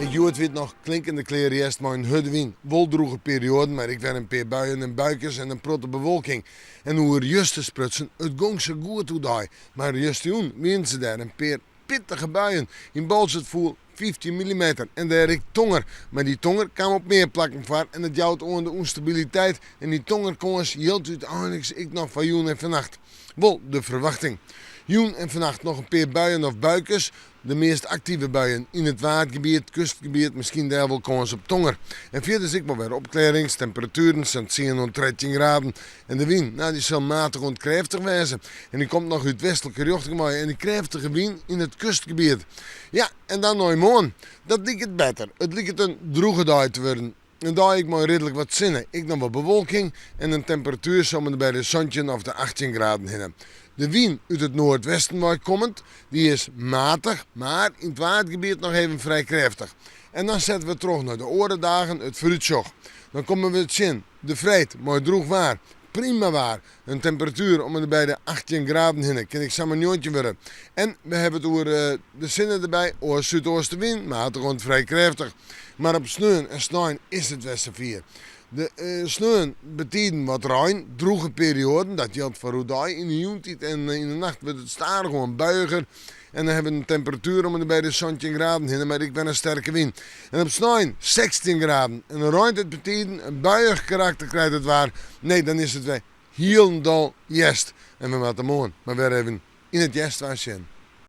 Ek hjoed wie it noch klinkende klear hjerst mei in hurde wyn. Wol drûge perioaden, mar ek wer in pear buien en buikes en in protte bewolking. En oer juster sprutsen, it gong sa goed oerdei. Mar justerjûn wienen se dêr in pear pittige buien. Yn Boalsert foel 15 millimeter en dêr ek tonger. Mar dy tonger kaam op mear plakken foar en dat jout oan de ûnstabiliteit en dy tongerkâns jildt úteinliks ek noch foar jûn en fannacht. Wol de ferwachting. Jûn en fannacht noch in pear buien of buikes. De meast aktive buien yn it Waadgebiet, kustgebiet, miskien dêr wol kâns op tonger. En fierders ek wol wer opklearrings, temperatueren sa'n 10 oant 13 graden. En de wyn, no dy sil matich oant krêftich wêze. En dy komt noch út westlike rjochting wei en dy krêftige wyn yn it kustgebiet. Ja, en dan nei moarn. Dat liket better. It liket in drûge dei te wurden. In dei ek mei ridlik wat sinne, ek noch wat bewolking en in temperatuer sa om en by de 17 of de 18 graden hinne. De wyn út it noardwesten wei kommend, dy is matich, mar yn it Waadgebiet noch even frij krêftich. En dan sette we troch nei de oare dagen it foarútsjoch. Dan komme we tsjin de freed mei drûch waar, prima waar, In temperatuer om en by de 18 graden hinne, kin ek samar 19 wurde. En we hawwe it oer de sinne derby, oars súdoastewyn, matich oant frij krêftich. Mar op sneon en snein is it wer safier. De sneon betiden wat rein, drûge perioaden, dat jildt foar oerdei. Yn de jûntiid en yn de nacht wurdt it stadichoan buiiger. En dan hawwe we in temperatuer om en by de 17 graden hinne, mar ek wer in sterke wyn. En op snein 16 graden en dan reint it betiden, in buiïch karakter krijt it waar. Nee, dan is it wer hielendal hjerst. En we moatte moarn mar wer even yn it hjerstwaar sjen.